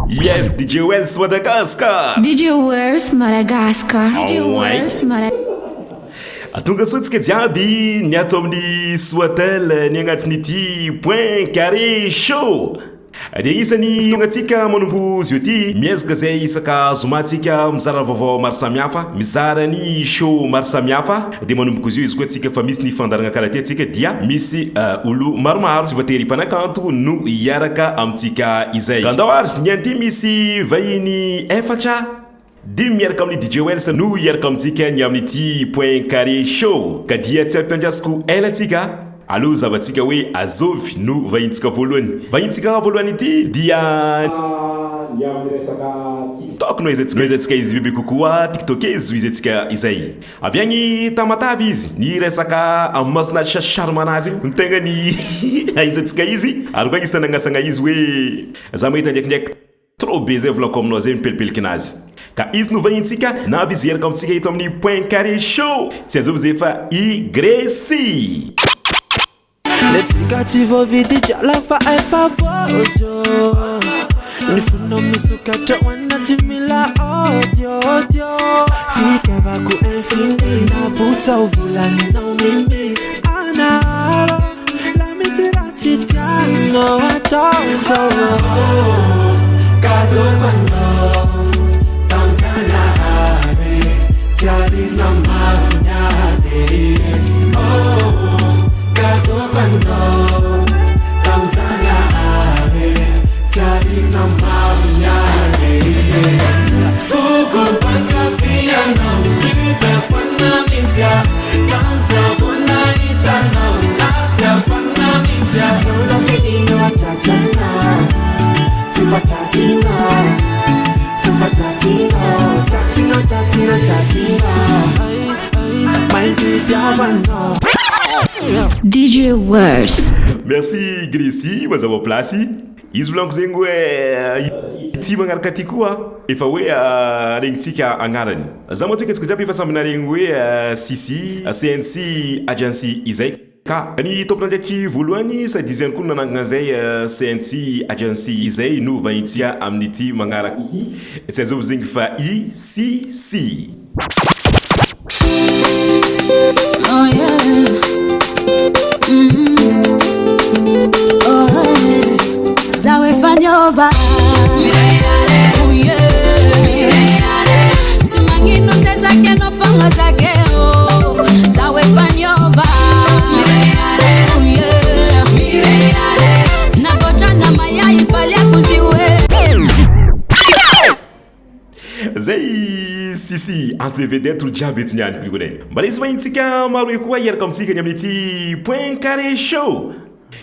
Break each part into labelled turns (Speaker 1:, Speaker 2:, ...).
Speaker 1: Yes DJ Wells Madagascar.
Speaker 2: DJ Wells Madagascar. DJ Wells Madagascar.
Speaker 1: Tonga soa tsika jiaby ny ato amin'ny Soatel ny agnatin'ity Point Carré Show. Dia isan'ny fotoagnantsika manompo izy io ity, miezaka izay isaka zoma tsika mizara vaovao maro samihafa, mizara ny show maro samihafa, dia manomboka izy io izy koa tsika fa misy ny fandaharagna karaha ty atsika dia misy olo maromaro tsy voatery mpanakanto no hiaraka amintsika izay. Ka ndao ary ny an'ity misy vahiny efatra. Dimy miaraka amin'ny DJ Wells no hiaraka amintsika ny amin'ity Point Carré Show. Ka dia tsy ampiandrasiko ela tsika, aleo zavatsika hoe azovy no vahintsika voalohany. Vahintsika voalohany ity dia.
Speaker 3: Ny amin'ny resaka
Speaker 1: TikTok no ahaizantsika izy bebe kokoa, TikTokezo izaintsika izay. Avy agny Tamatave izy, ny resaka masonà charme anazy io no tegna ny ahaizantsika izy, ary koa agnisan'ny agnasagna izy hoe za mahita ndraikindraiky. Trop be zay volako aminao zay mipelipelika anazy. Ka izy no vahintsika na avy izy hiaraka amintsika eto amin'ny Point Carré Show. Tsy azovy zay fa i Gracie.
Speaker 4: Le tsika tsy voavidy drala fa efa bôzô Ny fonao misokatra ho anà tsy mila audio audio Fitiavako infini na botsa ho volaninao mimi Anaro la misy raha tsy tianao ataoko Cadeau anao tamin'Zanahary Tsy arivona mafy ny ady Oh cadeau anao tamin'Zanahary Tsy arivona mafy ny ady Foko mpankafy anao super fan mihitsy aho Tamin'izaho vao nahita anao na tsy afana mihitsy aho Sao tafidinao an-tratranao Fifatratsinao Fifatratsinao Tratsinao tratsinao tratsinao May fitiavanao
Speaker 2: DJ Words.
Speaker 1: Merci Gracie mazava place. Izy volaniko zegny hoe ity magnaraka ty koa efa hoe regnintsika agnarany. Za matoky antsika jiaby efa samby naregny hoe Sissi, CNC Agency izay. Ka ny tompon'andraikitry voalohany sady izy ihany koa no nanangana izay CNC Agency izay no vahintsika amin'ity magnaraka ity. Tsy azovy zegny fa i Sissi.
Speaker 5: Oh yeah. Oh yeah. Zaho efa niova. Oh yeah. Tsy magnino zay zakenao fogna zakeo. Zaho efa niova. Oh yeah. Nagotrana mayahy faliako izy hoe.
Speaker 1: Zay Sissi entre vedette olo jiaby eto niany kolikony e. Mba nisy vahintsika maro e koa hiaraka amintsika ny amin'ity Point Carré Show.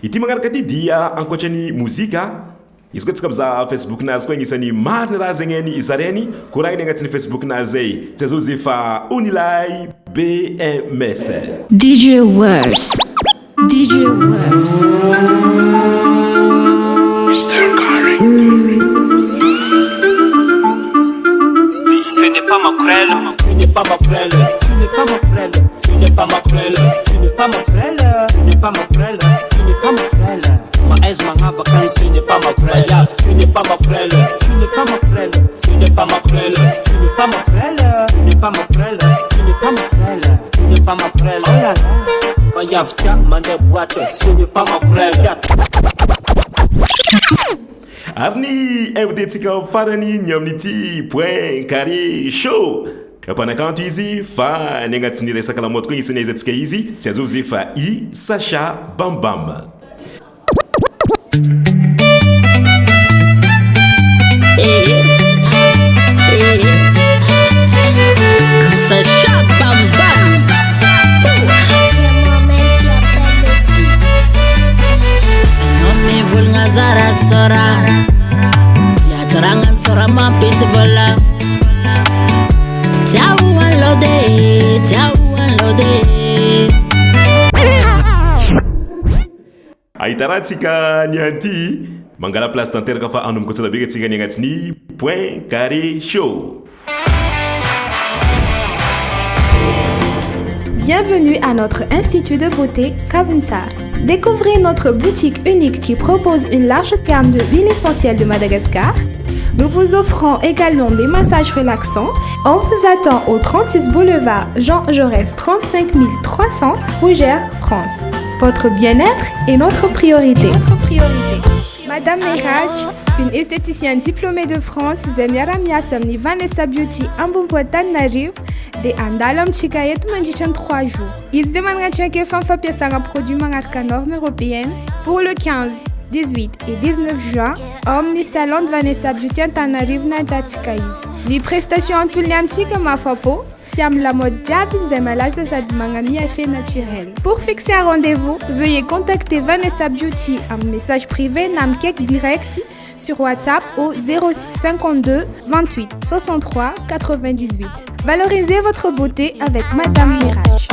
Speaker 1: Ity magnaraka ity dia ankoatra ny mozika, izy koa tsika mizaha Facebook nazy koa agnisan'ny maro ny raha zegny hainy zarainy, koragniny agnatin'ny Facebook nazy zay, tsy azao ze fa Onilay BMS.
Speaker 2: DJ Words. DJ Words.
Speaker 6: Ce n'est pas ma querelle.
Speaker 4: Tu n'es pas ma querelle, tu n'es pas ma querelle, tu n'es pas ma querelle, tu n'es pas ma querelle, tu n'es pas ma querelle, tu n'es pas ma querelle. Mahaiza magnavaka ny ce n'est pas ma querelle, tu n'es pas ma querelle, tu n'es pas ma querelle, tu n'es pas ma querelle, tu n'es pas ma querelle, tu n'es pas ma querelle, tu n'es pas ma querelle, tu n'es pas ma querelle. Oh là là, vaiavy tia mandeha boîte, ce n'est pas ma querelle.
Speaker 1: Ary ny invité-ntsika farany ny amin'ity Point Carré Show. Mpanakanto izy fa ny agnatin'ny resaka lamaody koa agnisan'ny ahaizantsika izy, tsy azovy zay fa i Sacha Bam Bam.
Speaker 5: Sacha Bam Bam.
Speaker 7: C'est moi-même qui appelle le beat.
Speaker 5: Anao mivolagna zara tsara Tsy atsaragna ny sora mampisy vola Tiao anlode, tiao anlode.
Speaker 1: Ahita raha tsika niany ty. Mangala place tanteraka fa hanomboka tsara be tsika ny agnatin'ny Point Carré Show.
Speaker 8: Bienvenue à notre institut de beauté Kavinsar. Découvrez notre boutique unique qui propose une large gamme de huiles essentielles de Madagascar. Nous vous offrons également des massages relaxants. On vous attend au 36 boulevard Jean Jaurès 35 300 Fougères, France. Votre bien-être est notre priorité. Notre priorité. Madame Meraj, une esthéticienne diplômée de France izay miara-miasa amin'ny Vanessa Beauty Ambompoatanarivo dia andalo amintsika eto mandritra ny 3 jours. Izy dia manana traikefa amin'ny fampiasana produit magnaraka norme européenne pour le 15, 18 et 19 juin ao amin'ny salon de Vanessa Beauty Antananarivo no ahitantsika izy. Ny prestation antolony amintsika mahafapo sy amin'ny lamaody jiaby izay malaza sady magnamia effet naturel. Pour fixer un rendez-vous, veuillez contacter Vanessa Beauty amin'ny message privé na mikaiky direct sur WhatsApp au 06 52 28 63 98. Valorisez votre beauté avec Madame Mirage.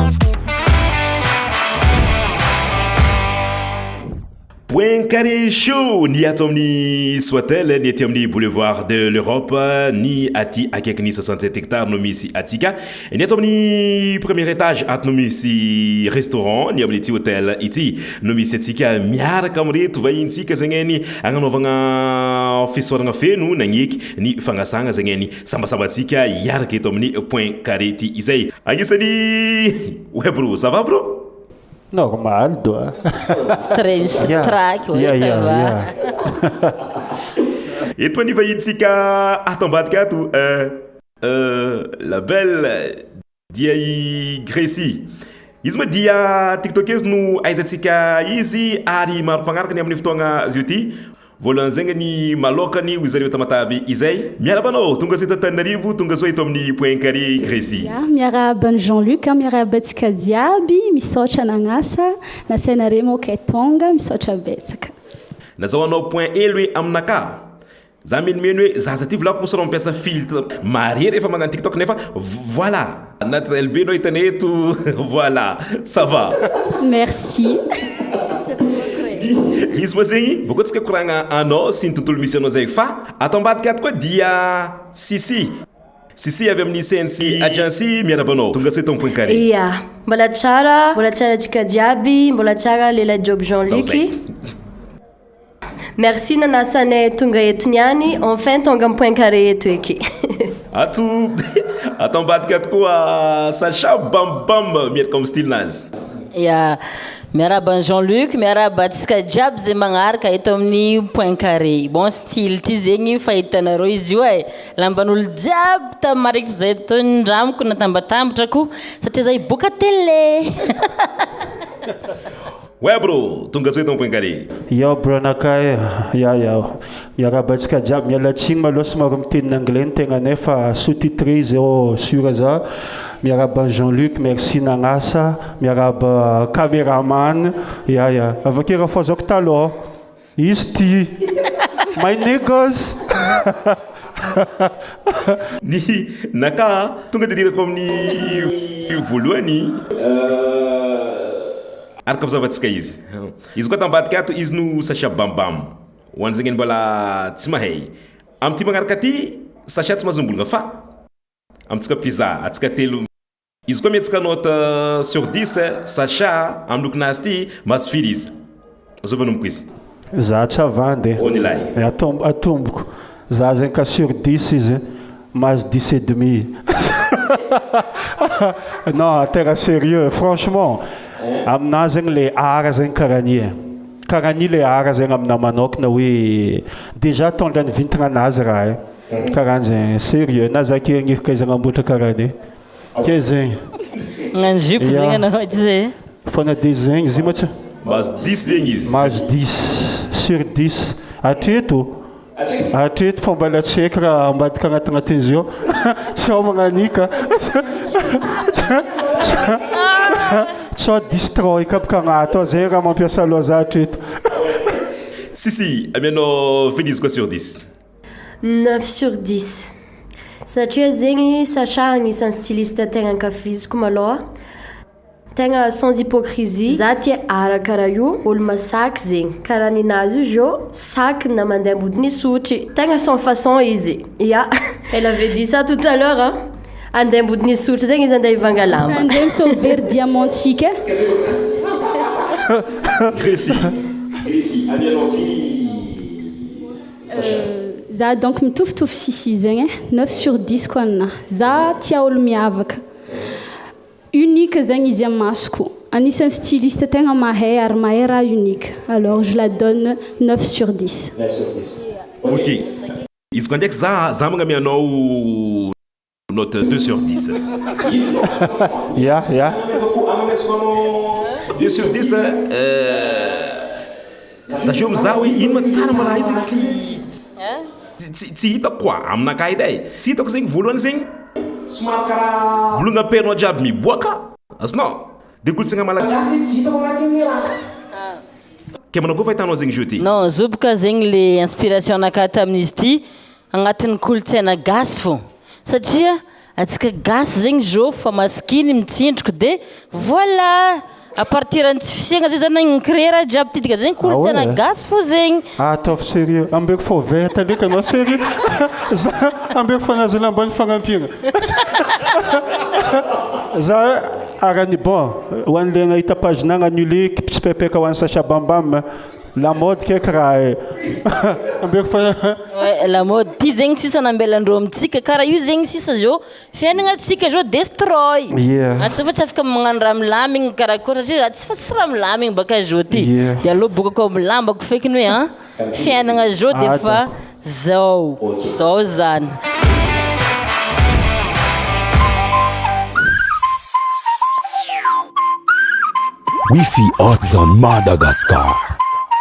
Speaker 1: Point Carré Show ny ato amin'ny Soatel, ny aty amin'ny Boulevard de l'Europe, ny aty akaikin'ny 67 hectares no misy atsika. Ny ato amin'ny premier étage ato no misy restaurant, ny amin'ity hôtel ity no misy atsika miaraka amin'ireto vahintsika zegny ny agnanaovagna fisaoragna feno nagneky ny fagnasagna zegny ny sambasambatsika hiaraka eto amin'ny Point Carré ty izay. Agnisan'ny Ouais bro, ça va bro?
Speaker 3: Normal doa.
Speaker 9: Stress
Speaker 3: Yeah.
Speaker 9: track ouais,
Speaker 3: Yeah,
Speaker 9: ça
Speaker 3: yeah,
Speaker 9: va.
Speaker 3: yeah.
Speaker 1: Eto ny vahintsika ato ambadika ato la belle dia i Gracie. Izy moa dia tiktokeuse no ahaizantsika izy ary maro mpagnaraka ny amin'ny fotoagna zio ty. Voalohany zegny ny malôkany hoy zareo Tamatave izay. Miarahaba anao, tonga soa eto Antananarivo, tonga soa eto amin'ny Point Carré Gracie.
Speaker 10: Ya, miarahaba an'i Jean Luc, miarahaba antsika jiaby, misaotra nagnasa, nasainareo moa kay tonga, misaotra betsaka.
Speaker 1: Nazahoanao point hely hoe aminakahy? Za minomino hoe zaza ty volako moa sao raha mampiasa filtre mare rehefa magnano tiktok nefa voilà naturel be nao hitanay eto voilà ça va.
Speaker 10: Merci.
Speaker 1: Izy moa zegny bôko tsika koragna anao sy ny tontolo misy anao zay fa ato ambadika ato koa dia Sissi Sissi avy amin'ny CNC Agency miarahaba anao tonga soa eto amin'ny Point Carré.
Speaker 11: Ia, mbola tsara, mbola tsara antsika jiaby, mbola tsara lehilahy Job Jean
Speaker 1: Zao
Speaker 11: Luc.
Speaker 1: zay.
Speaker 11: Merci nanasa anay tonga eto niany, enfin tonga am point carré eto eky.
Speaker 1: Ato ato ambadika ato koa Sacha bam bam miaraka amin'ny style nazy.
Speaker 9: Ya, miarahaba an'i Jean Luc, miarahaba antsika jiaby zay magnaraka eto amin'ny point carré. Bon style ty zegny fahitanareo izy io e, lamban'olo jiaby tamin'ny marikitry zay tô nindramiko natambatambatrako satria zay hiboaka télé.
Speaker 1: Ouais bro, tonga soa eto am point carré.
Speaker 3: Yao bro anakahy eh, ya ya, miarahaba antsika jiaby, miala tsiny malôha somary miteny anglais ny tegnanay fa sous titré izy ao sur za, miarahaba an'i Jean Luc merci nagnasa, miarahaba cameraman, ya ya, avake rafoazako talôha, izy ty, my niggas.
Speaker 1: Ny naka tonga dia dirako amin'ny voalohany. Araka fizavantsika izy. Izy koa tambadika ato izy no Sacha Bam Bam. Ho an'izay mbola tsy mahay. Amin'ity magnaraka ity Sacha tsy mahazo mbolagna fa amintsika mpizaha antsika telo izy koa mihetsika note sur dix Sacha amin'ny lokonazy ity mahazo firy izy? Zao vanomboka izy.
Speaker 3: Za tsy havandy e.
Speaker 1: Onilahy.
Speaker 3: Atomboko. Za zegny ka sur dix izy mahazo dix et demi. Non tegna sérieux franchement aminah zegny le art zegny karaha ny e. Karaha ny le art zegny aminah manokana hoe déjà tondra ny vintagnanazy raha e. Karaha an'zegny sérieux na za ke agniraka izy agnamboatra karaha ny. Ke zegny.
Speaker 9: Magnano jupe zegny anao tsy zay?
Speaker 3: Fa na de zegny izy ma tsy.
Speaker 1: Mahazo dix zegny izy.
Speaker 3: Mahazo dix sur dix hatreto hatreto fa mbola tsy haiko raha ambadika agnatignatin'izy io tsy ao magnano ka sao destroy ka bôka agnaty ao zay raha mampiasa loha za hatreto.
Speaker 1: Sisy, amianao firy izy koa sur dix?
Speaker 11: Neuf sur dix. Satria zegny Sacha agnisan'ny styliste tegna ankafiziko malôha. Tegna sans hypocrisie, za tia art karaha io, olo masaky zegny. Karaha ninazy io zao, saky na mandeha ambodin'Isotry. Tegna sans façon izy. Ya, elle avait dit ça tout à l'heure hein. Andeha ambodin'Isotry zegny izy andeha hivanga lamba.
Speaker 10: Andeha mi-sauver diamant-tsika.
Speaker 1: Gracie. Gracie, amianao firy Sacha?
Speaker 10: Za donc mitovitovy Sissi zegny e, neuf sur dix ko anah. Za tia olo miavaka. Unique zegny izy am masoko. Anisan'ny styliste tegna mahay ary mahay raha unique. Alors je la donne neuf sur dix.
Speaker 1: Neuf sur dix. Ok. Izy koa ndraiky za, za magname anao note deux sur dix.
Speaker 3: Ya, ya.
Speaker 1: Agnamezako anao deux sur dix za zao mizaha hoe ino ma tsara ma raha io zegny tsy tsy tsy hitako quoi aminakahy edy e. Tsy hitako zegny voalohany zegny somary karaha bolongam-penao jiaby miboaka, azonao? De kolontsaigna malagasy tsy hitako agnatin'ny raha. Ke manao koa fahitanao zegny jeu ty?
Speaker 9: Non, zoboka zegny le inspiration anakahy tamin'izy ity agnatin'ny kolontsaina gasy fô satria antsika gasy zegny zao fa masikiny mitsindroko de voilà! À partir ny tsy fisiagna zay zany ni-créer raha jiaby ty dika zegny kolontsaina gasy fô zegny.
Speaker 3: Ataovy sérieux, ambeko fô vert ndraiky anao sérieux, za ambeko fanazy lamba ny fagnampiana, za arany bon ho an'le nahita page nagnano io le tsipaipaika ho an'i Sacha Bambam, la mode kaiky raha e, ambeko fa.
Speaker 9: Ouais, la mode ty zegny sisa nambelandreo amintsika karaha io zegny sisa zao Fiainagna tsika zao destroy.
Speaker 3: Yeah.
Speaker 9: Antsika fa tsy afaka magnano raha milamigny karakory satria raha tsy fa tsy raha milamigny baka zao ty.
Speaker 3: Yeah.
Speaker 9: De aleo bokako amin'ny lambako fekiny hoe an fiainagna zao de
Speaker 3: Ah,
Speaker 9: fa zao, zao zany.
Speaker 12: Wi-Fi Hotzone Madagascar.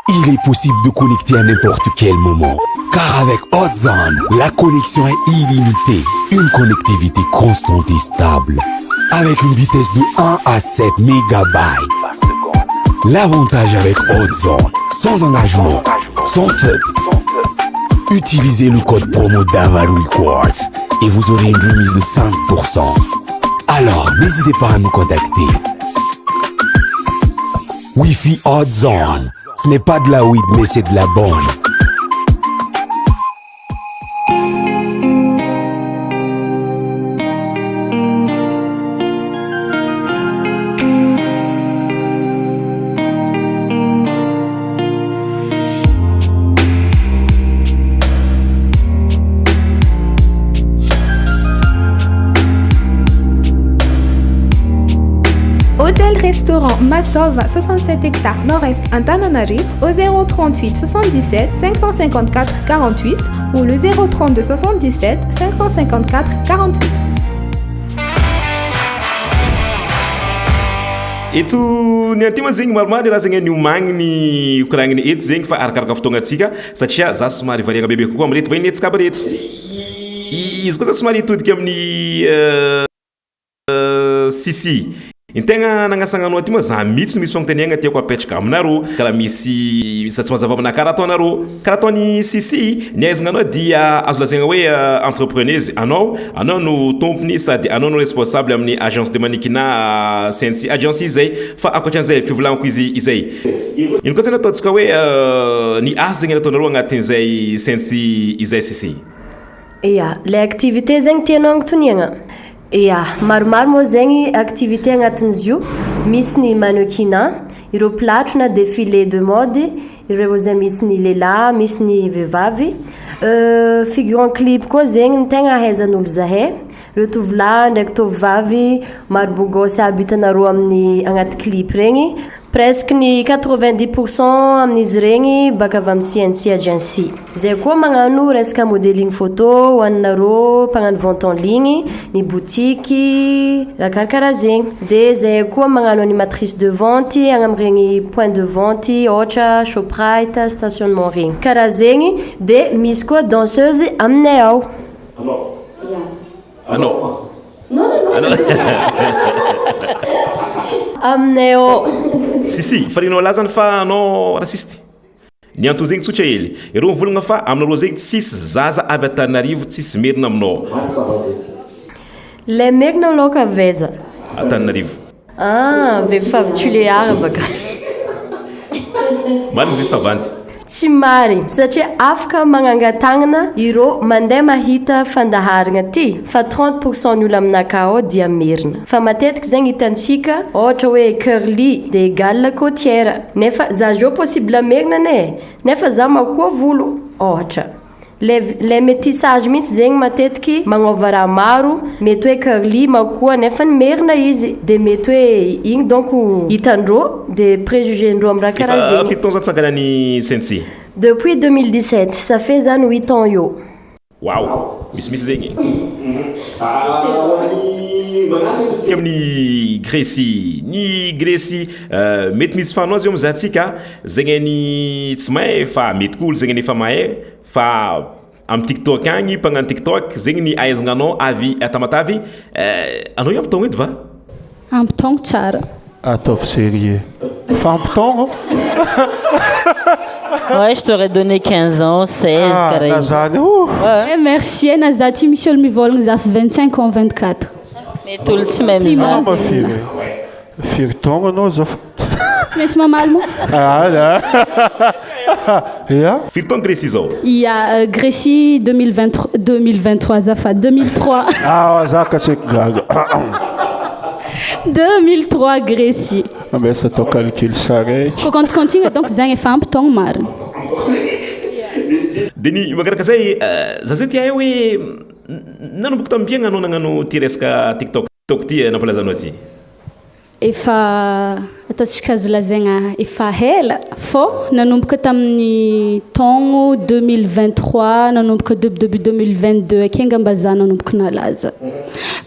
Speaker 12: Il est possible de connecter à n'importe quel moment. Car avec Hotzone, la connexion est illimitée. Une connectivité constante et stable. Avec une vitesse de 1 à 7 mégabytes. L'avantage avec Hotzone, sans engagement, sans feu. Utilisez le code promo Davalo Records et vous aurez une remise de 5%. Alors, n'hésitez pas à nous contacter. Wi-Fi Hot Zone. Ce n'est pas de la weed, mais c'est de la bonne.
Speaker 8: Hôtel Restaurant Massova 67 hectares Nord-Est Antananarivo au 038 77 554 48 ou le 032 77 554 48.
Speaker 1: Eto ny anty moa zegny maromaro ny raha zegny niomagniny koragniny eto zegny fa arakaraka fotoagnantsika satria za somary variagna bebe kokoa amin'ireto vahiny antsika aby reto. Izy koa za somary hitodika amin'ny Sissi. Ny tegna nagnasagna anao aty moa za mitsy no misy fagnontaniagna tiako apetraka aminareo ka raha misy sa tsy mazava aminah karaha ataonareo. Karaha ataon'i Sissi, ny ahaizagna anao dia azo lazaigna hoe entrepreneuse anao, anao no tompony sady anao no responsable amin'ny agence de mannequinat Sensi Agency izay. Fa ankoatran'izay fivolagnako izy izay. Ino koa zany ataontsika hoe ny asa zegny nataonareo agnatin'izay Sensi izay Sissi?
Speaker 11: Ya, ilay activité zegny tianao agnontoniagna? Ya, maromaro moa zegny activité agnatin'izy io, misy ny mannequinat, ireo mpilatro na défilé de mode, ireo izay misy ny lehilahy, misy ny vehivavy, figurant clip koa zegny ny tegna ahaizan'olo zahay, ireo tovolahy ndraiky tovovavy maro beau gosse aby hitanareo amin'ny agnaty clip regny, Presque ny 90 pour cent amin'izy iregny baka avy amin'ny CNC Agency. Zay koa magnano resaka modeling photo ho anareo mpagnano vente en ligne, ny boutique, raha karakaraha zegny. De zahay koa magnano animatrice de vente agny amin'iregny point de vente ôhatra Shoprite, stationnement regny. Karaha zegny, de misy koa danseuse aminay ao.
Speaker 1: Anao.
Speaker 11: Non non non. Aminay ao.
Speaker 1: Si si, fa renao lazany fa anao raciste. Ny antony zegny tsotra hely. Ireo mivolagna fa aminareo zegny tsisy zaza avy Antananarivo tsisy merina aminao.
Speaker 11: Lay merina laoka avy aiza?
Speaker 1: Antananarivo.
Speaker 11: Ah, vehivavy Tuléar baka.
Speaker 1: Marina zay savanty.
Speaker 11: Tsy marigny satria afaka magnangan-tagnana ireo mandeha mahita fandaharagna ty fa 30 pour cent ny olo aminakahy ao dia merina fa matetiky zegny hitantsika ôhatra hoe curly de égale côtière nefa za zao possible merina anie e nefa za makoa volo ôhatra le le métissage mihitsy zegny matetiky magnôva raha maro mety hoe curly makoa nefany merina izy de mety hoe igny donc hitandreo de préjugé-ndreo amy raha karaha
Speaker 1: Efa
Speaker 11: zegny.
Speaker 1: firy taona zany tsanganan'ny Sensi?
Speaker 11: Depuis 2017, ça fait zany 8 ans eo.
Speaker 1: Waouh! Misimisy zegny. Amin'ny Gresy, ny Gresy mety misy fanao zao mizaha antsika zegny ny tsy mahay fa mety koa olo zegny efa mahay fa amin'ny tiktok agny mpagnano tiktok zegny ny ahaizagna anao avy à Tamatavy anao io ampy taogno edy va?
Speaker 10: Ampy taogno tsara.
Speaker 3: Ataovy sérieux. Fa ampy taogno.
Speaker 9: Ouais, je t'aurais donné 15 ans, 16
Speaker 3: Ah,
Speaker 9: karaha
Speaker 3: na
Speaker 9: igny.
Speaker 3: zany oh.
Speaker 10: Eh, merci e, na za ty misy olo mivôlagna za fa 25 ans, 24.
Speaker 9: Mety olo tsy mahay mizaha.
Speaker 3: Anao ma firy? Firy taogno anao azafady?
Speaker 10: Tsy maintsy mamaly moa.
Speaker 3: Ah, ya.
Speaker 1: Firy taogno Gresy zao?
Speaker 10: Ya, Gresy 2023, 2023 azafady, 2003.
Speaker 3: Ah, za ka tsy haiko gaga.
Speaker 10: 2003 Gresy.
Speaker 3: Ambesa atao calcul saraiky.
Speaker 10: Ko compte-comptigna donc zagny efa ampy taogno marigny.
Speaker 1: De ny magnaraka zay, za zay tia hay hoe nanomboka tambiagna anao nagnano ty resaka tiktok ty nampalaza anao ty?
Speaker 10: Efa ataontsika azo lazaigna efa ela fô nanomboka tamin'ny taogno 2023, nanomboka début début 2022 ake angamba za nanomboka nalaza.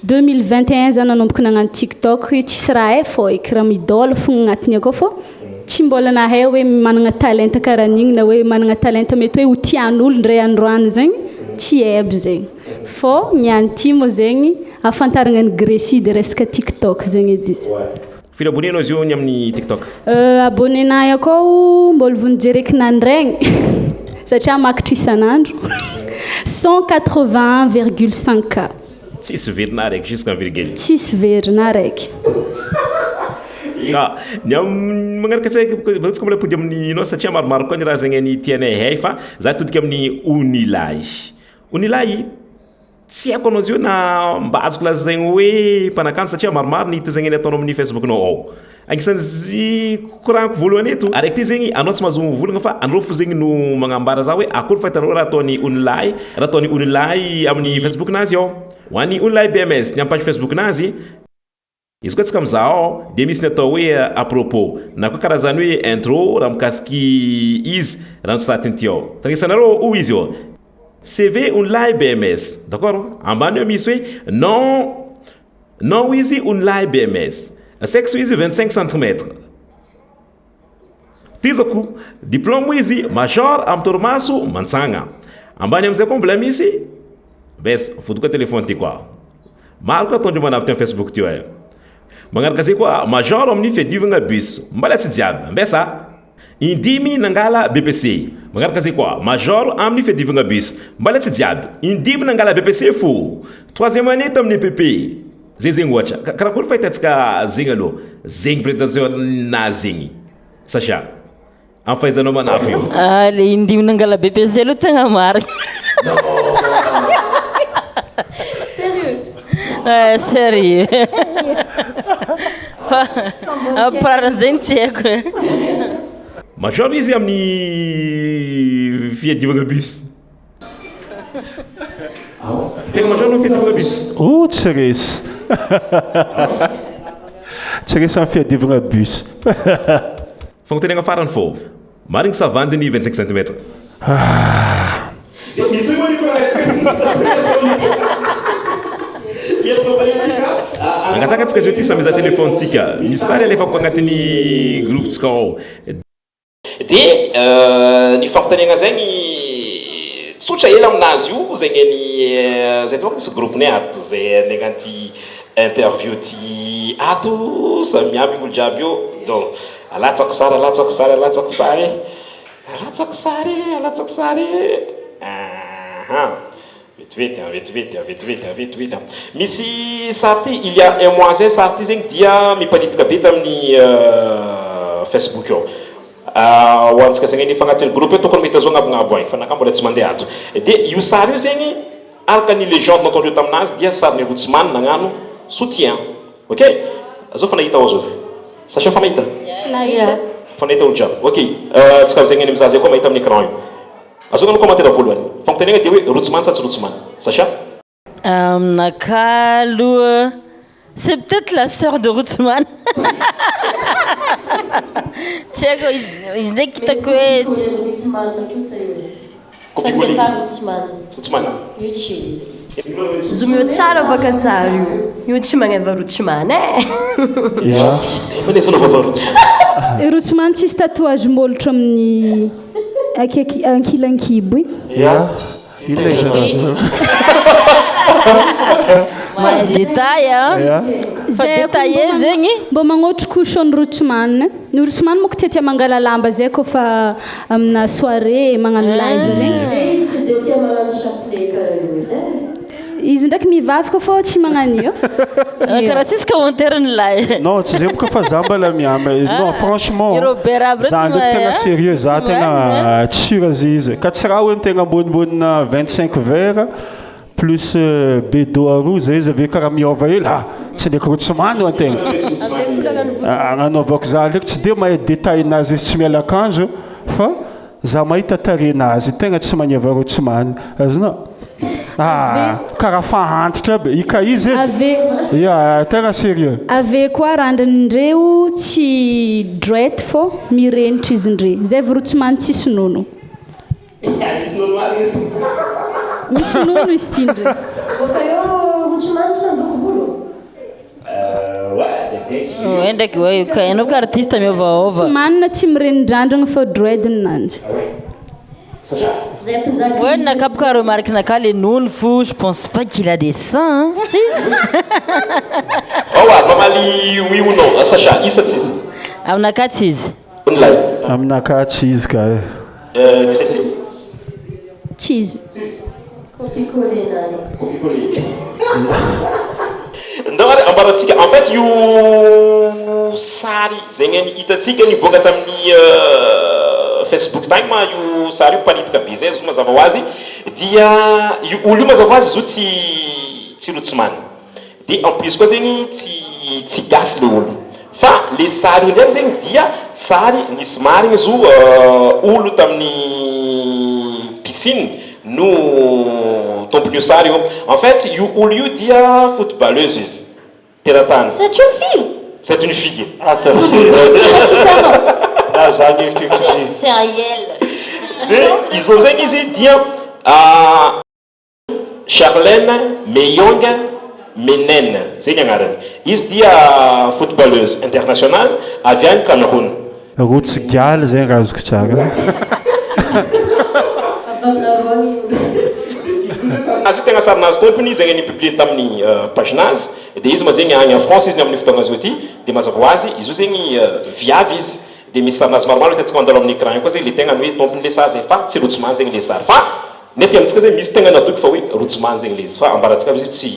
Speaker 10: 2021 za nanomboka nagnano TikTok, tsisy raha hay fô eky raha midôla fogna agnatiny akao fô tsy mbola nahay hoe managna talenta karaha an'igny na hoe managna talenta mety hoe ho tian'olo ndray androany zegny tsy haiko zegny. Fô niany ty moa zegny ahafantaragna ny Gresy de resaka TikTok zegny edy izy.
Speaker 1: Firy abonné anao izy io ny amin'ny TikTok?
Speaker 10: Abonné-nahy akao mbola vao nijereky nandraigny satria makatra isan'andro 181,5 K.
Speaker 1: Tsisy very na araiky jusqu'en virgule.
Speaker 10: Tsisy very na araiky.
Speaker 1: Ka ny amin'ny magnaraka zay tsika mbola hipody amin'ny anao satria maromaro koa ny raha zegny ny tianay hay fa za todika amin'ny Onilahy. Onilahy tsy haiko anao izy io na mba azoko lazaigny hoe mpanakanto satria maromaro ny hita zegny ataonao amin'ny Facebooknao ao. Agnisan'ny koragniko voalohany eto araiky ty zegny anao tsy mahazo mivolagna fa anao fo zegny no magnambara za hoe akory fahitanao raha ataon'ny Onilahy, raha ataon'ny Onilahy amin'ny Facebooknazy ao. Ho an'ny Onilahy BMS ny amin'ny page Facebooknazy, izy koa tsika mizaha ao dia misy ny atao hoe à propos na koa karazany hoe intro raha mikasiky izy raha nosoratiny ty ao. Tagnisanareo hoy izy eo CV Onilahy BMS, d'accord? Ambany eo misy hoe nom, nom izy Onilahy BMS, sexe izy 25 centimètres. Tohizako, diplôme izy major amin'ny torimaso mantsagna. Ambany amizay koa mbola misy bes fody koa téléphone ty koa. Maro koa ataondreo manavy teo amin'ny Facebook teo e. Magnaraka zay koa major amin'ny fiadivagna bus. Mbola tsy jiaby. Ambesa. Indimy nangala BPC. Magnaraka zay koa major amin'ny fiadivagna bus. Mbola tsy jiaby. Indimy nangala BPC fo. Troisième année tamin'ny EPP. Zay zegny ohatra. Karakory fahitantsika zegny aloha? Zegny prétention na zegny. Sacha, amin'ny fahaizanao manafy io.
Speaker 9: Ah, le indimy nangala BPC aloha tegna marigny.
Speaker 10: Sérieux?
Speaker 9: Eh, sérieux. Fa amparan'izegny tsy haiko.
Speaker 1: Major izy amin'ny fiadivagna bus. Tegna major anao fiadivagna bus?
Speaker 3: Oh, tsy resy. Tsy resy amin'ny fiadivagna bus.
Speaker 1: Fagnontaniagna farany fô. Marigny sa vandy ny 25 centimètres? Angataka antsika zao ty samy mizaha téléphone-tsika. Misy sary alefako agnatin'ny groupe-tsika ao. Dia ny fanontaniagna zegny tsotra hely aminazy io zegny ny zay ty manko misy groupe-nay ato zay nagnano ty interview ty ato samy miampy olo jiaby io donc alatsako sary alatsako sary alatsako sary alatsako sary alatsako sary aha vetivety a vetivety a vetivety a vetivety a misy sary ty il y a un mois zay sary ty zegny dia miparitika be tamin'ny Facebook ao. Ho antsika zegny efa agnatin'ny groupe io tokony mahita zo agnabognabo agny fa naka mbola tsy mandeha ato. Dia io sary io zegny araka ny legende nataondreo taminazy dia sarin'i Rotsiman nagnano soutien. Ok? Zao fa nahita ao zovy? Sacha fa nahita?
Speaker 10: Nahita.
Speaker 1: Fa nahita olo jiaby. Ok, tsika zegny any mizaha zay koa mahita amin'ny écran io. Azonao ny commentaire voalohany. Fagnotaniagna dia hoe Rotsiman sa tsy Rotsiman? Sacha?
Speaker 9: Aminakahy aloha c'est peut-être la sœur de Rotsiman tsy haiko izy ndraiky hitako hoe
Speaker 11: tsy Rotsiman kosa io fa c'est pas Rotsiman
Speaker 1: Rotsiman
Speaker 11: io tsy izy. Zomeo tsara baka sary io. Io tsy magneva Rotsiman eh.
Speaker 3: Ya.
Speaker 10: Rotsiman tsisy tatouage molotra amin'ny akaiky ankilankibo iny.
Speaker 3: Ya. Inona izany azo?
Speaker 9: Mahay détail an!
Speaker 3: Ya.
Speaker 9: Fa détaillé zegny.
Speaker 10: Mbô magnotry cochon Rotsiman. Ny Rotsiman moko tiatia mangala lamba zay kôfa amina soirée magnano live regny.
Speaker 11: Izy tsy de tia magnano chapelet karaha io edy e.
Speaker 10: Izy ndraiky mivavaka fô tsy magnano io.
Speaker 9: Karaha tsisy commentaire ny lahy.
Speaker 3: Non tsy zay boka fa za mbala miamba non franchement
Speaker 9: I Robert aby reto
Speaker 3: za ndraiky tegna
Speaker 9: mahay,
Speaker 3: sérieux za
Speaker 9: tsy
Speaker 3: tegna
Speaker 9: mahay.
Speaker 3: tsy sûr azy izy ka tsy raha hoe ny tegna ambonimbonina 25 verre plus bedo aroa zay izy avy eo karaha miôva hely ah tsy ndraiky rotsomano antegna agnanaovako za ndraiky tsy de mahay détail nazy izy tsy miala akanjo fa Za mahita tarehin'azy tegna tsy magneva rotsomany azonao ah karaha fa antitra aby i ka izy edy
Speaker 10: Ave.
Speaker 3: ya tegna sérieux.
Speaker 10: Ave koa randrandreo tsy droite fô mirenitra izy ndre zay vao rotsomany tsisy nono.
Speaker 1: Misy nono marina izy.
Speaker 10: Misy nono izy ty ndre.
Speaker 11: Boka eo rotsomany tsy nandoko volo.
Speaker 9: Oe ndraiky oe ka enao ka artiste miovaova.
Speaker 10: Tsy manana tsy mirenindrandragna fa dread ninanjy.
Speaker 9: Oe nakapoka remarque naka le nono fo je pense pas qu'il a des seins hein si?
Speaker 1: Ao ary mamaly oui ou non Sacha, izy sa tsy izy?
Speaker 9: Aminakahy tsy izy.
Speaker 1: Onlay.
Speaker 3: Aminakahy tsy izy ka eh.
Speaker 1: Tracy.
Speaker 10: Tsy izy.
Speaker 11: Copie coller nany.
Speaker 1: Copie coller. Ndao ary ambarantsika en fait io sary zegny ny hitantsika niboaka tamin'ny Facebook tagny ma io sary io miparitaka be zay zo mazava ho azy dia io olo io mazava ho azy zo tsy tsy rotsomany. De en plus koa zegny tsy tsy gasy le olo fa le sary io ndraiky zegny dia sary nisy marigny zo olo tamin'ny piscine no tompon'io sary io en fait io olo io dia footballeuse izy teratany
Speaker 11: C'est une fille?
Speaker 1: C'est une fille.
Speaker 9: C'est un iel.
Speaker 1: De izao zegny izy dia Charlène Meyong Menen, zay ny agnarany. Izy dia footballeuse internationale avy any Cameroun.
Speaker 3: Rotsy gialy zay raha azoko tsara.
Speaker 1: Azy io tegna sarinazy tompony zegny ni-publier tamin'ny page-nazy dia izy ma zegny agny en France izy amin'ny fotoagna zao ty dia mazava ho azy izy io zegny viavy izy dia misy sarinazy maromaro hitantsika mandalo amin'ny écran io koa zegny le tegna ny hoe tompony le sary zegny fa tsy rotsomany zegny le sary fa Ny aty amintsika zay misy tegna natoky fa hoe rotsomany zegny le izy fa ambarantsika avy izy tsy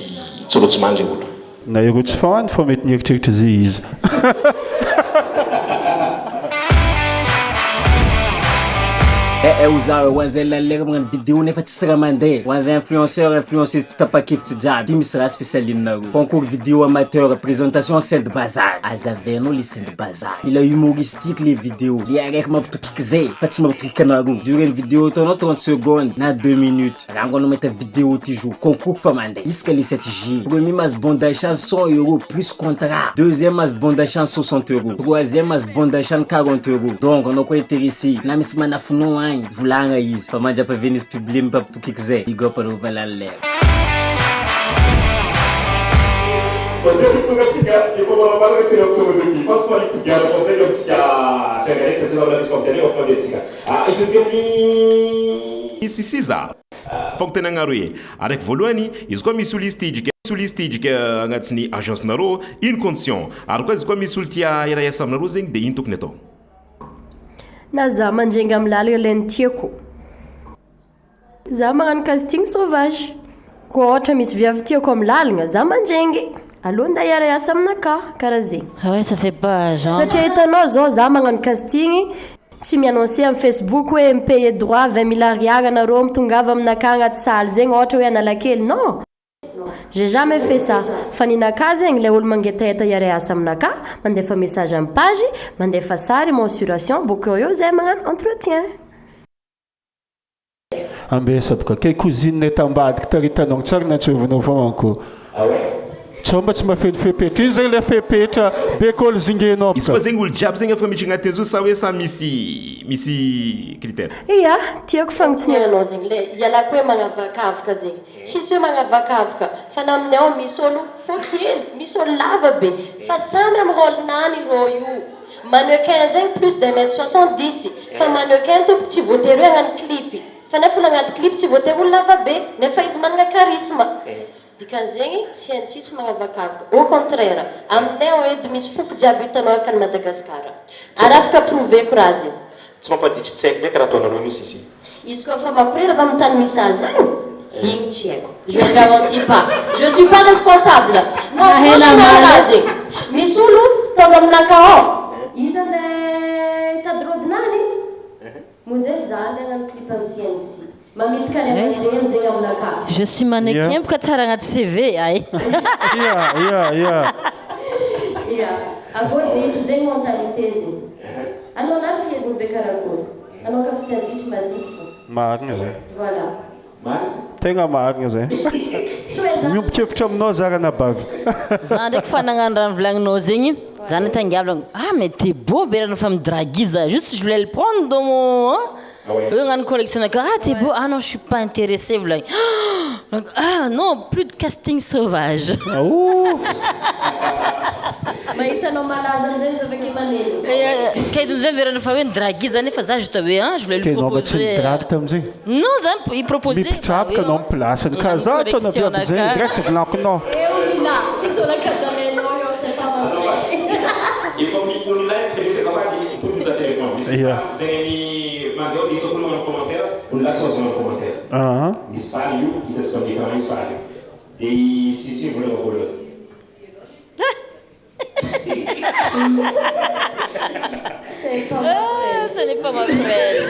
Speaker 1: tsy rotsomany le olo.
Speaker 3: Na i rotsifany fa mety nieritreritra zay izy.
Speaker 4: Eh eh ozaho e, ho an'izay lany lera magnano vidéo nefa tsisy raha mandeha, ho an'izay influenceur influenceuse tsy tapa-kevitry jiaby, ty misy raha spécialinareo, concours vidéo amateur, présentation scène de bazar, azavainao le scène de bazar, mila humoristique le vidéo, le araiky mampitokiky Zay fa tsy mampitokiky anareo. Durée ny vidéo ataonao 30 secondes na 2 minutes. Rango anao mahita vidéo ty jour concours fa mandeha isaka le 7 juillet. Premier mahazo bon d'achat 100 euros plus contrat. Deuxième mahazo bon d'achat 60 euros. Troisième mahazo bon d'achat 40 euros. Donc anao koa intéressé na misy manafinao agny volagna izy fa mandrapahavian'izy publier mimpampitokiky zay. Big up anao fa lany lera.
Speaker 1: Mandeha ny fotoanantsika, efa manamparana isika amin'ny fotoana izao ity. Fa somary kodiarako amin'izay eo amintsika tsirairay satria mbola misy fanontaniana efa fandehantsika. Hitodika amin'ny Sisiza. Fagnontenagna roe. Araiky voalohany, izy koa misy olo izy te hidrika misy olo izy te hidrika agnatin'ny agence nareo, ino condition? Ary koa izy koa misy olo tia hiray asa aminareo zegny de ino tokony atao?
Speaker 11: Na za mandrenga amin'ny lalana ilay ny tiako. Za magnano casting sauvage. Koa ôhatra misy viavy tiako am lalagna, za mandrengy. Aleo nda hiara hiasa aminakahy, karaha zegny.
Speaker 9: Ah ouais, ça fait pas genre.
Speaker 11: Satria hitanao zao za magnano casting, Tsy mi-annoncer am Facebook hoe mi-payer droit 20 000 ariary anareo mitongava aminakahy agnaty salle zegny ohatra hoe Analakely non! J'ai jamais fait ça fa ninakahy zegny le olo mangetaheta hiaray asa aminakahy mandefa message am page mandefa sary mensuration bôkeo eo zay magnano entretien.
Speaker 3: Ambesa boka kay cousine tambadiky tary hitanao tsara nantsovinao fa manko. Sao mba tsy mahafeno fepetra iny zay ilay fepetra be kôly zingenao
Speaker 1: Izy
Speaker 3: boka.
Speaker 1: koa zegny olo jiaby zegny afaka miditra agnatin'izy io sa hoe sa misy misy critère?
Speaker 11: Ia, tiako fagnotsinenanao zegny le ialako hoe magnavakavaka zegny. Tsisy hoe magnavakavaka fa na aminay ao misy olo fohy hely, misy olo lava be fa samy amy rôle-nany rô io. Mannequin zegny plus d'un mètre 70 fa mannequin tompoko tsy voatery hoe hagnano clip fa nefa olo agnaty clip tsy voatery ho lava be nefa izy managna charisme. Dikan'izegny tsy haintsy tsy magnavakavaka au contraire aminay ao edy misy foko jiaby hitanao araka an'i Madagasikara ary afaka prouver-ko raha zegny.
Speaker 13: Tsy mampaditry tsy haiko ndraiky raha ataonareo io sisi.
Speaker 11: Izy koa fa makorela va amin'ny tany misy azy agny? Igny tsy haiko. Je ne garantis pas. Je suis pas responsable. Non franchement raha zegny. Misy olo tonga aminakahy ao. Izy andeha hitady rodinany? Mondeha za andeha hagnano clip amin'ny CNC. Mamidika any aman-dreny zegny aminakahy.
Speaker 9: Je suis mannequin boka tsara agnaty CV ay.
Speaker 3: Ia, ia, ia.
Speaker 11: Ia. Avô ditry zegny mentalité zegny. Anao na fiheziny be karakory. Anao ka fitia ditry maditry fô.
Speaker 3: Marina zay.
Speaker 11: Voilà.
Speaker 3: Tegna marina zay.
Speaker 11: Tsy hoe za.
Speaker 3: Miombon-kevitra aminao za ranabavy.
Speaker 9: Za ndraiky fa nagnano raha nivolagninao zegny, za nitangavana ah mais t'es beau be raha fa midrague za juste je voulais le prendre dans mon hein. Eo hagnano collection naka ah t'es beau, ah non je suis pas intéressé volagny. Ah non, plus de casting sauvage.
Speaker 3: Oh.
Speaker 11: Mahita anao malaza amizay izy avake maneno.
Speaker 9: Ka edy amizay miverina fa hoe nidrague za nefa za juste hoe ah je voulais lui
Speaker 3: Ke anao mba tsy
Speaker 9: proposer.
Speaker 3: nidrague tamizay.
Speaker 9: Non za i proposer.
Speaker 3: Mipitrapika anao amin'ny place-ny ka za ataonao viavy zay direct volankonao.
Speaker 11: Eo Lina, tsisy olo akadalainao eo c'est pas ma vrai.
Speaker 13: Efa mi olona tsy rehetra azafady mipody mizaha téléphone misy zegny ny mandeha ao isako manao commentaire, olona tsy azo manao commentaire. Misy sary io hitantsika amin'ny écran io sary io de i Sisi volana voalohany.
Speaker 9: Ah, ce n'est pas ma querelle.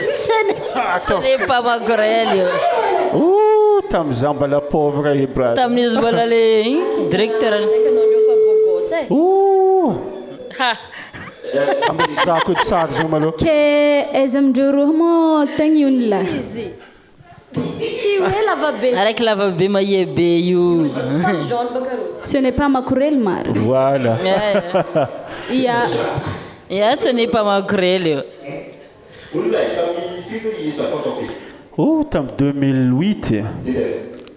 Speaker 9: Ce n'est pas ma querelle io.
Speaker 3: Oh, tamiza mbola pauvre i brother.
Speaker 9: Tamin'izy mbola le igny directeur.
Speaker 3: Oh.
Speaker 9: Ha.
Speaker 3: Amby zako edy sary zao maloha.
Speaker 10: Ke aiza amindreo roa moa tegna io ny lahy?
Speaker 11: Ty hoe lava be.
Speaker 9: Araiky lava be mahia be io.
Speaker 11: Samy jaune baka rô.
Speaker 10: Ce n'est pas makorely mara.
Speaker 3: Voilà.
Speaker 10: Ia.
Speaker 9: Ya, ce n'est pas makorely io.
Speaker 13: Olona tamin'ny firy isa atao firy?
Speaker 3: Oh, tamin'ny 2008.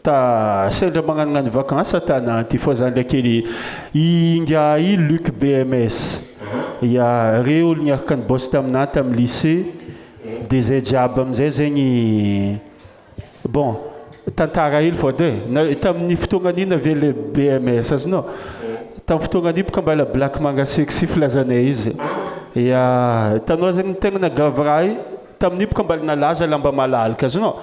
Speaker 3: Ta sendra magnanognano vacances tanà ty fô za ndraiky ely inga i Luc BMS. Ya, re olo niaraka niboss taminahy tamin'ny lycée. De zay jiaby amizay zegny bon tantara hely fô de na tamin'ny fotoagnan'iny avy le BMS azonao. Tamin'ny fotoagnan'iny boka mbala Black Manga Sexy filazanay izy. Ya, hitanao zegny tegna nagavy raha io tamin'iny boka mbala nalaza lamba malalaka azonao.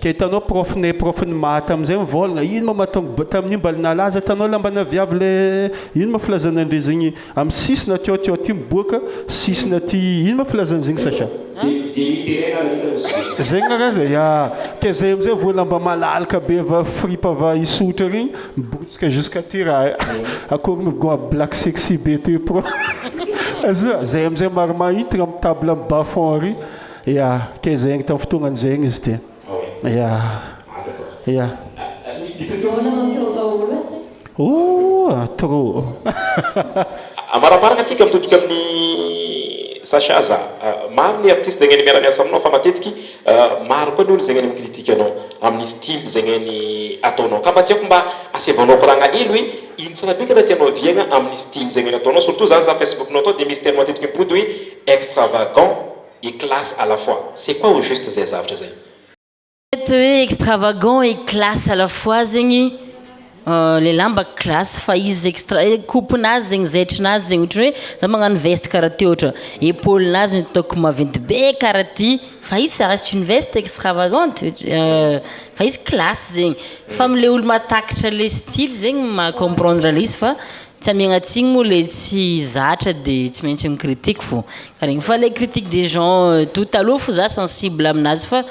Speaker 3: Ke hitanao profnay profny maty amizay mivolagna ino ma mahatonga tamin'iny mbala nalaza hitanao lambana viavy le ino ma filazana andre zegny amin'ny sisiny aty aty aty miboaka sisiny aty ino ma filazana zegny Sacha? Zegny raha zay ya ke zay amizay voa lamba malalaka be va fripa va isotra regny mibotsika jusqu'à ty raha akory migoa black sexy be ty pro zay amizay maro mahitana amin'ny table amin'ny bas fond ary ya ke zegny tamin'ny fotoagnany zegny izy ty ya. Oh, trop.
Speaker 13: Amaramaraka atsika mitodika amin'ny Sacha za maro ny artiste zegny any miara-miasa aminao fa matetiky maro koa ny olo zegny any mikritika anao amin'ny style zegny any ataonao ka mba tiako mba asevanao koragna hely hoe ino tsara be karaha tianao viagna amin'ny style zegny any ataonao, surtout zany za Facebooknao atao de misy terme matetiky mipody hoe extravagant et classe à la fois. C'est quoi au juste zay zavatra zay?
Speaker 9: Hoe extravagant et classe à la fois zegny. Le lamba classe fa izy extra coupe-nazy zegny zaitrinazy zegny ohatry ny hoe za magnano veste karaha ty ohatra, épaule-nazy no ataoko maventy be karaha ty fa izy ça reste une veste extravagante fa izy classe zegny fa am'le olo mahatakatra le style zegny maha-comprendre le izy fa tsy amiagna tsigny moa le tsy zatra de tsy maintsy mi-critique fô karaha igny fa le critique des gens tout taloha fô za sensible aminazy fa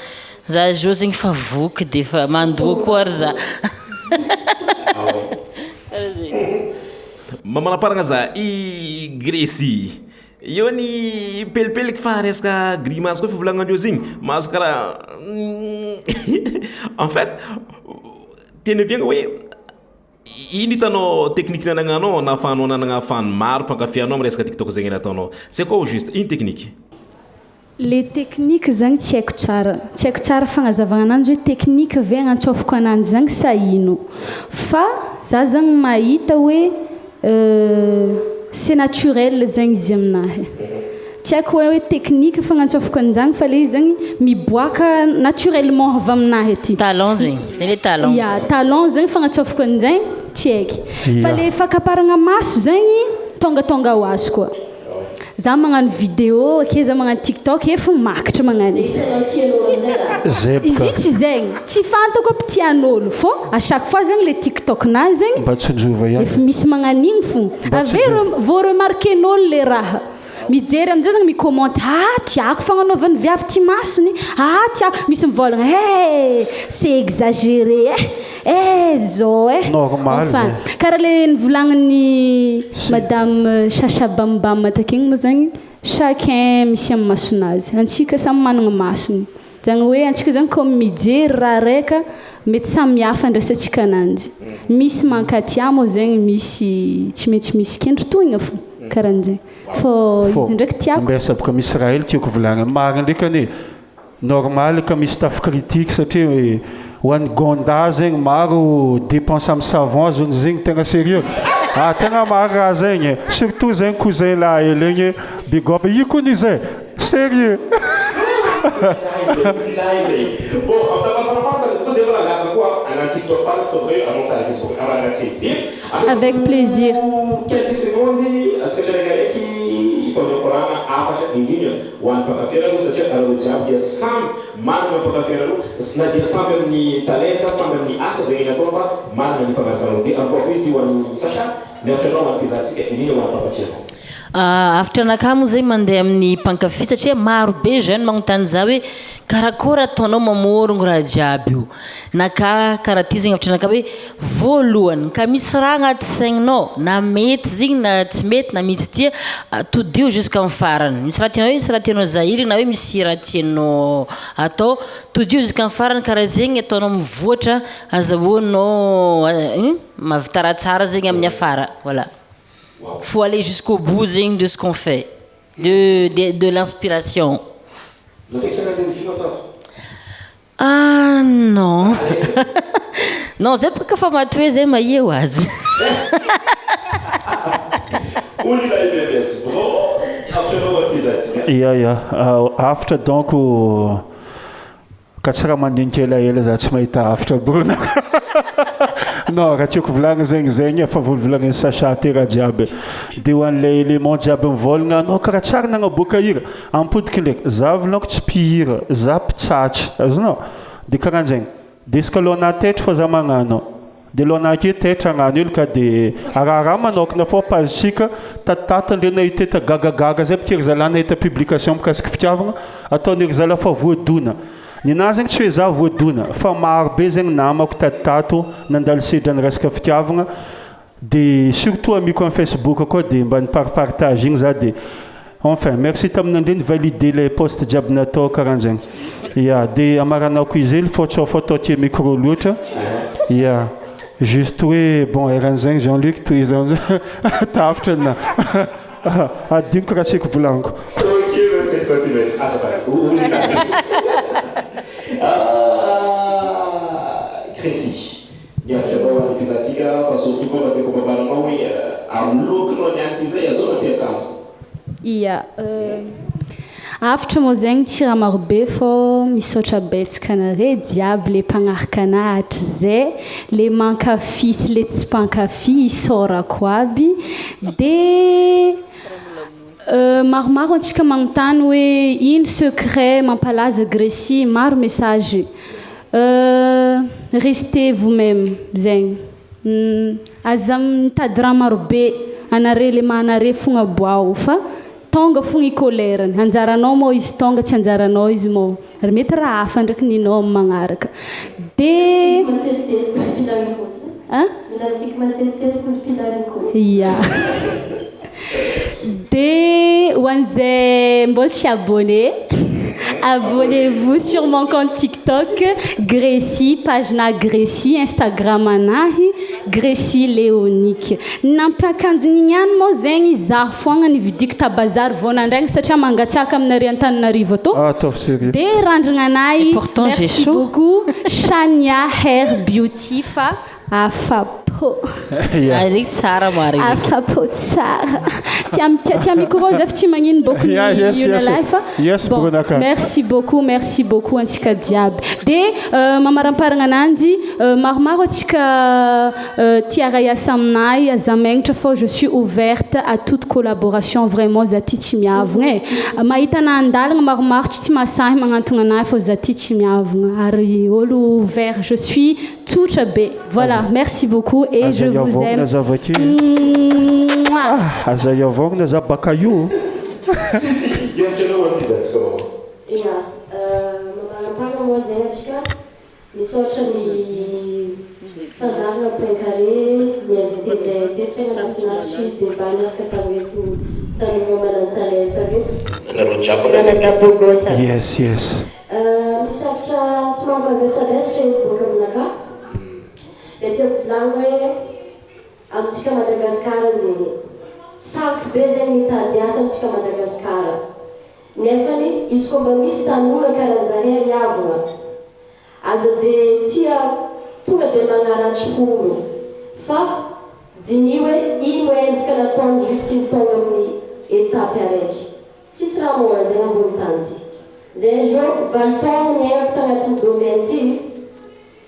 Speaker 9: za zao zegny fa voky de fa mandoa koa ary za. Karaha zegny.
Speaker 1: Mamaraparagna za i Gresy eo ny pelipeliky fa resaka grimace koa fivolagnandreo zegny mahazo karaha en fait tena viagna hoe ino hitanao technique nanagnanao nahafahanao nanagna fan maro mpankafy anao amy resaka TikTok zegny nataonao? C'est quoi au juste, ino technique?
Speaker 10: Le technique zagny tsy haiko tsara, tsy haiko tsara fagnazavagna ananjy hoe technique ve agnantsôfako ananjy zagny sa ino, fa za zagny mahita hoe c'est naturel zegny izy aminahy. Tsy haiko hoe technique fagnantsôfako an'izagny fa le izy zagny miboaka naturellement avy aminahy aty.
Speaker 9: Talent zegny, zay le talent.
Speaker 10: Ya, talent zegny fagnantsôfako an'izay tsy haiky. Fa le fakaparagna maso zegny tongatonga ho azy koa. Za magnano vidéo ake, za magnano TikTok efa makatra magnano.
Speaker 3: Zay
Speaker 10: Izy
Speaker 3: boka.
Speaker 10: Tsy zegny, tsy fantako aby tian'olo fô à chaque fois zegny le TikTok-nazy zegny
Speaker 3: Mba tsonjova ihany.
Speaker 10: efa misy magnano igny fo.
Speaker 3: Mba
Speaker 10: Ave
Speaker 3: tsonjova.
Speaker 10: vao remarquen'olo le raha. Mijery amizay zegny, micommente: "Ah, tiako fagnanaovan'ny viavy ty masony, ah tiako." Misy mivolagna: "Eh, c'est exagéré eh, eh zao eh."
Speaker 3: Normal
Speaker 10: Enfin,
Speaker 3: zay.
Speaker 10: karaha le nivolagniny madame Chacha Bambam takegny moa zegny, chacun misy amin'ny masonazy. Antsika samy manana masony. Zany hoe antsika zany comme mijery raha raika mety samy hafa andraisantsika ananjy. Misy mankatia moa zegny, misy tsy maintsy misy kendry tohigna fo karahan'zay. Fô izy ndraiky tiako.
Speaker 3: Ambesa boka misy raha hely tiako volagna marina ndraiky ane. Normal ka misy tafy critique satria ho an'ny gonda zegny maro dépense amin'ny savon azony zegny tegna sérieux. Ah, tegna maro raha zegny, surtout zegny cousin lahy hely igny big up io kony izy e sérieux.
Speaker 13: Bon, amtafarafara koa zay mbola laza koa agnano TikTok farany tsy hoe anao karaha izy amaratsy izy de
Speaker 10: Avec plaisir.
Speaker 13: Quelques secondes atsika tsiraikaraiky hitondra koragna afatra indrindra ho an'ny mpankafy anareo satria anareo jiaby dia samy manana mpankafy anareo na dia samby amin'ny talenta, samby amin'ny asa zay natao fa manana ny mpanaraka anareo. De ankoako izy ho an'ny Sacha ny afatra anao ho an'ny mpizahantsika, indrindra ho an'ny mpankafy anao.
Speaker 9: Afatra anakahy moa zay mandeha amin'ny mpankafy satria maro be jeune magnontany za hoe karakory ataonao mamorogno raha jiaby io. Naka karaha ty zegny afatra anakahy hoe voalohany ka misy raha agnaty saigninao, na mety zegny na tsy mety na misy tia, todio jusqu'à amin'ny farany. Misy raha tianao hoe misy raha tianao zahirina na hoe misy raha tianao atao, todio jusqu'à amin'ny farany. Karaha zegny ataonao mivoatra azahoanao mahavita raha tsara zegny amin'ny afara. Voilà, faut aller jusqu'au bout zegny de ce qu'on fait, de l'inspiration. Ah non non, zay bôka fa matoe zay mahia ho azy.
Speaker 13: Olona MMS bon afatra anao.
Speaker 3: Ia, afatra donc ka tsy raha mandinika elaela za tsy mahita afatra brona. Non, raha tiako volagna zegny zegny efa volavolagna Sacha te raha jiaby de ho an'lay élément jiaby mivolagna anao karaha tsara nagnaboaka hira ampodiky ndraiky za volaniko tsy mpihira, za mpitsatry azonao de karahan'zegny de izy ka aloha taitry fa za magnano de aloha ake taitra hagnano elo ka de raha manokana fô page-tsika tatitata ndre nahiteta gagagaga zay bôka ery zalahy nahita publication mikasiky fitiavagna ataon'ery zalahy fa voadona ny anahy zegny. Tsy hoe za voadona fa maro be zegny namako tatitato nandalo sedra ny resaka fitiavagna de surtout amiko amin'ny Facebook koa de mba niparpartage igny za de enfin merci tamin'andre valider les posts jiaby natao karahan'zegny. Ya, de amaranako izy hely fô tsao fô atao tia micro loatra. Ya, juste hoe bon eran'zegny Jean-Luc toy izao tafitra na adinoko raha tsy haiko volagniko.
Speaker 13: Ok, 25 centimètres azafady olona. Crécy miavitra anao any mpizahantsika fa surtout koa mba tiako ambaranao hoe alokinao niany ty zay azao nampiakanjo.
Speaker 10: Ia. Hafatra moa zegny tsy raha marobe fô misaotra betsaka anare jiaby le mpagnaraka anah hatrizay, le mankafy sy le tsy mpankafy isaorako aby, de maromaro antsika magnontany hoe ino secret mampalaza Gracie, maro message, restez vous même zegny. Aza mitady raha marobe, anare le maha anare fogna aboaho fa tônga fogna i colère-ny, anjaranao moa izy tônga tsy anjaranao izy moa ary mety raha hafa ndraiky ninao amin'ny magnaraka de An? Ya. De ho an'izay mbola tsy abonné, abonnez-vous sur mon compte TikTok Gracie, page-na Gracie, Instagram anahy Gracie Léonique. Ny nampiakanjo ny niany moa zegny izaho foagna nividiako ta bazary vao nandraigny satria mangatsiaka aminareo Antananarivo atô.
Speaker 3: Ah, ataovy sérieux.
Speaker 10: De randragna anahy,
Speaker 9: Et pourtant j'ai
Speaker 10: merci
Speaker 9: chaud.
Speaker 10: beaucoup Shania Hair Beauty fa Afapo.
Speaker 9: Ary tsara marigny.
Speaker 10: Afapo tsara. Tia tia tia micro za fa tsy magnino bôko ny
Speaker 3: Yeah, yes,
Speaker 10: io
Speaker 3: yes.
Speaker 10: nalahy fa
Speaker 3: Yes,
Speaker 10: bon
Speaker 3: Bronaka.
Speaker 10: merci beaucoup merci beaucoup antsika jiaby. De mamaramparagna ananjy maromaro antsika tia raha hiasa aminahy aza megnatra fô je suis ouverte à toute collaboration vraiment za ty tsy miavogna e. Mahita anah andalagna maromaro tsy tsy mahasahy magnantogna anahy fô za ty tsy miavogna ary olo ouvert je suis Tsotra be. Voilà, merci beaucoup et je
Speaker 3: Aza
Speaker 10: vous
Speaker 3: iavogna
Speaker 10: aime.
Speaker 3: za avake.
Speaker 10: Mouah.
Speaker 3: Aza iavogna za baka io.
Speaker 13: Sisy hevitra anao amin'ny zatsika maman.
Speaker 11: Ya, mamarampara moa zegny antsika, misaotra ny fandaharana Point Carré, ny invité zay teto tegna nahafinaritra débat niaraka tamin'ireto tanora manan-talenta reto,
Speaker 13: Anareo jiaby raha
Speaker 11: nanana beau gosse aby.
Speaker 3: Yes yes.
Speaker 11: Misy hafatra somary mavesabesatra eto boaka aminakahy. Dia tiako volagny hoe amintsika Madagascar zegny, sarotro be zegny mitady asa amintsika Madagascar. Nefany izy koa mba misy tanora karaha zahay ry havagna, aza de tia tonga de magnaratsy olo fa diniho hoe ino ezaka nataony jusqu'izy tonga amin'ny étape araiky. Tsisy raha mora zegny ambony tany ty. Zay zao valo taogno niaignako tagnatin'ny domaine ty,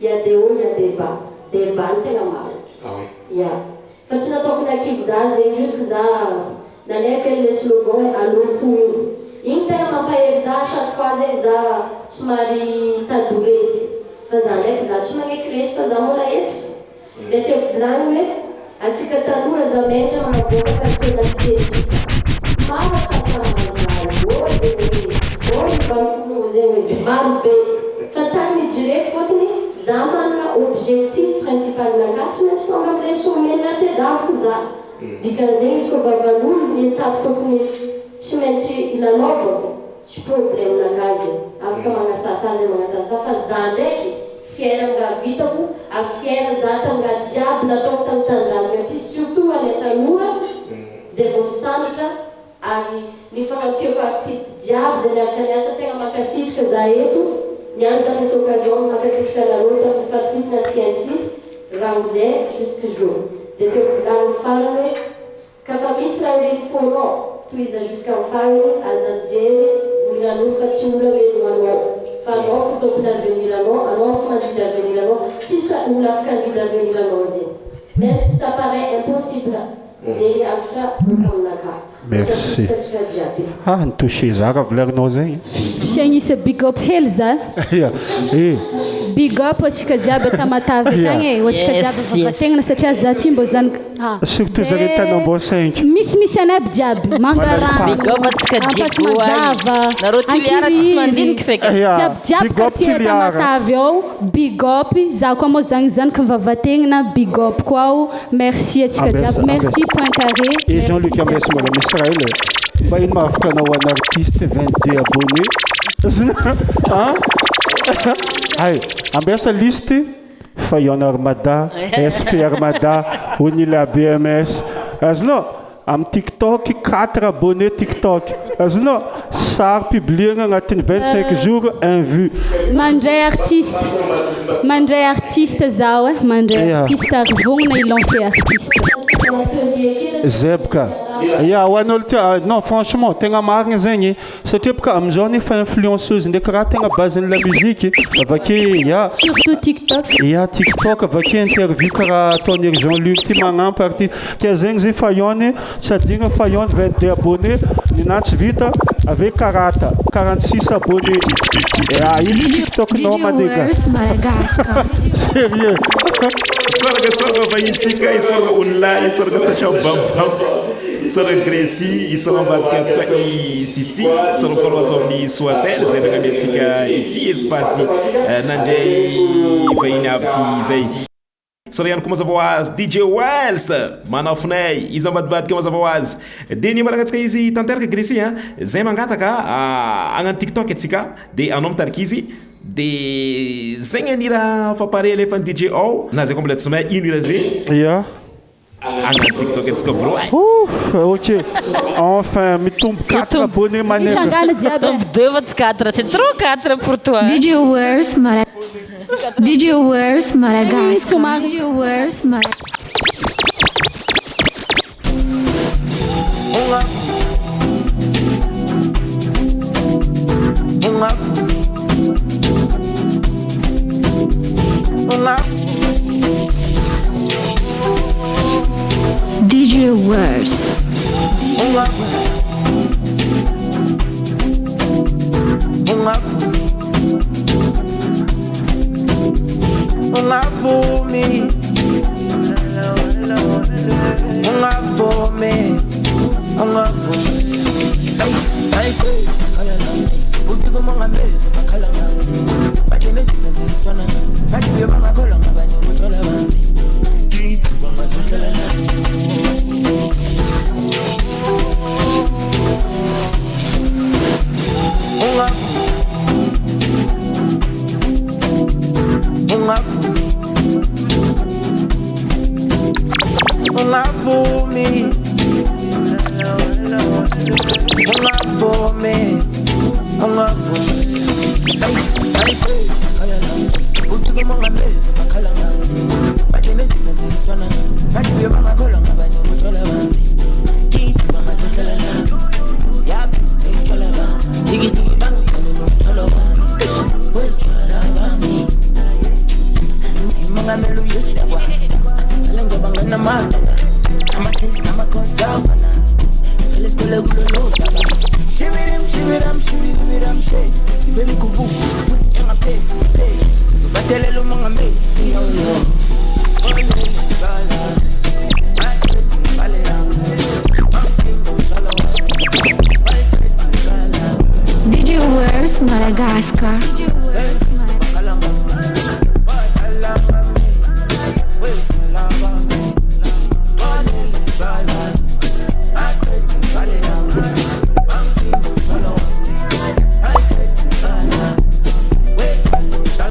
Speaker 11: y a des hauts y a des bas, des bas no tegna marina. Ya. Fa tsy nataoko nakivy za zegny jusque za nanaiko le slogan hoe allo fo igny. Igny tegna mampahery za à chaque fois zegny za somary mitady ho resy. Fa za ndraiky za tsy magneky resy fa za mbola eto fo. Ilay tiako volagniny hoe antsika tanora aza menatra manaboaka personnalité ntsika. Maro sasa mahazo ô zegny hoe ô ry banky zegny hoe maro be fa tsary mijereko fôtony za manana objectif principal nakà tsy maintsy tonga amle sommet natedaviko za dikan'zegny izy koa vavan'olo ny étape tokony tsy maintsy ilalaovako Tsy problème naka zegny, afaka magnasasa zay magnasasa fa za ndraiky fier am raha vitako ary fier za tam raha jiaby nataoko tam tanindrazagna ty surtout anay tanora zay vao misandratra ary ny fagnampiako artiste jiaby zay niaraka niasa tegna mankasitraka za eto niany za misy occasion mankasitraka anareo tam fatokisagna CNC Ramose jusque jour de tiako volagniny farany hoe Ka fa misy raha irin'ny fonao, tohiza jusqu'à ny farany, aza mijery volinan'olo fa tsy olo hamelogno anao, fa anao fo tompony avenir anao, anao fo mandidy avenir anao, tsisy olo afaka handidy avenir anao zegny, même si ça parait impossible, zegny hafatra boaka aminakahy.
Speaker 3: Merci.
Speaker 11: Mankasitraka antsika jiaby.
Speaker 3: Ah, ni touché za raha volagninao zegny.
Speaker 10: Tsy agnisa big up hely za.
Speaker 3: Ya, eh.
Speaker 10: Big up antsika jiaby a Tamatave akagny e, ho antsika
Speaker 9: Yes,
Speaker 10: jiaby
Speaker 9: yes.
Speaker 10: Vavategnana satria za ty mbô zan- ah,
Speaker 3: Surtout zare
Speaker 10: zay
Speaker 3: Tanambao 5.
Speaker 10: Misimisy anay aby jiaby, Mangarano,
Speaker 9: Big up antsika Diego ay.
Speaker 10: Ampasimazava,
Speaker 9: Nareo Toliara tsisy
Speaker 10: Ankirihiry.
Speaker 9: mandiniky feky.
Speaker 3: Ya,
Speaker 10: Jiaby jiaby
Speaker 3: big up
Speaker 10: quartier
Speaker 3: Toliara.
Speaker 10: Tamatave ao, big up, za koa moa zany zanaky Vavategnana, big up koa aho, merci antsika
Speaker 3: Ambesa,
Speaker 10: jiaby, merci
Speaker 3: ambesa.
Speaker 10: Point Carré,
Speaker 3: Et
Speaker 10: merci
Speaker 3: Jean-Luc
Speaker 10: jiaby.
Speaker 3: Ambesa mbola misy raha hely e. Mba ino mahavitra anao ho an'ny artiste 22 abonnés? Hein? Hay, ambesa liste Fayon Armada, SP Armada, Onila BMS. Azonao? Amin'ny TikTok, 4 abonnés TikTok. Azonao? Sary publier-na agnatin'ny 25 jours, un vue.
Speaker 10: Mandray artiste, mandray artiste zaho eh, mandray
Speaker 3: Yeah.
Speaker 10: artiste ary vognona hi-lancer artiste.
Speaker 3: Zay boka. Ya, ho an'olo tia, non franchement tegna marigna zegny satria boka amin'izao nefa influenceuse ndraiky raha tegna base-n'ny la musique avake ya.
Speaker 10: Surtout TikTok.
Speaker 3: Ya, TikTok avake interview karaha ataon'i Jean Luc ty magnampy ary ty. Ke zegny zay Fayonne tsy adigno Fayonne 22 abonnés ninahy tsy vita avec karata 46 abonnés. Ya, ino TikTok-nao manega? Sérieux.
Speaker 1: Isaoraka isaoraka vahintsika, isaoraka olona, isaoraka Sacha Bambam, isaoraka Gracie, isaoraka ambadika ato koa i Sissi, isaoraka koa ato amin'ny Soatel izay nagname antsika ity espace nandray vahiny avy ity izay. Isaorana ihany koa mazava ho azy DJ Wells manafinay izy ambadibadika mazava ho azy. Dia ny ambarantsika izy tanteraka Gracie a, zay mangataka hagnano TikTok antsika dia anao mitarika izy. De zegny ny hira fa pare alefan'ny DJ ao na zay koa mbola tsy mahay ino hira zay.
Speaker 3: Ya.
Speaker 1: Agnano tiktok antsika bro eh.
Speaker 3: Ouh ok enfin mitombo 4 abonnés maneva.
Speaker 10: Mitsangana jiaby eh.
Speaker 9: Mitombo deux fa tsy quatre, c'est trop quatre pour toi.
Speaker 2: DJ Wells Mara DJ Wells Madagascar
Speaker 10: Somary.
Speaker 2: DJ Wells Mara DJ Wells.
Speaker 4: Ungavumi, ungavumi, ungavumi. Hey, hey, khala nami, ufike umongameli bakhala ngami, bathi nezitha ziziswana nami, bathi bebangakholwa ngabanye ukuthola bami, bangazohlala nami. Ungavumi, ungavumi, ungavumi, ungavumi, ungavumi. Hey, hey, khala nami, ufike umongameli bakhala ngami, bathi nezitha ziziswana nami, bathi bebangakholwa ngabanye ukuthola bami, bangazohlala nami. Yap, utshwala bami, jiki jiki bang, nomtholo wami, eish, wetshwala bami. Umongameli uyisidakwa, phela ngizoba nginamagama, ama-taste nama-cause afana, vele sikhule kulolu daba. Shibirim, shibiram, shibirim, she, ivele ikubuke, isiphuzi engapheli, pheli, ngizobadelela umongameli, yo yo.
Speaker 2: DJ Wells Madagascar.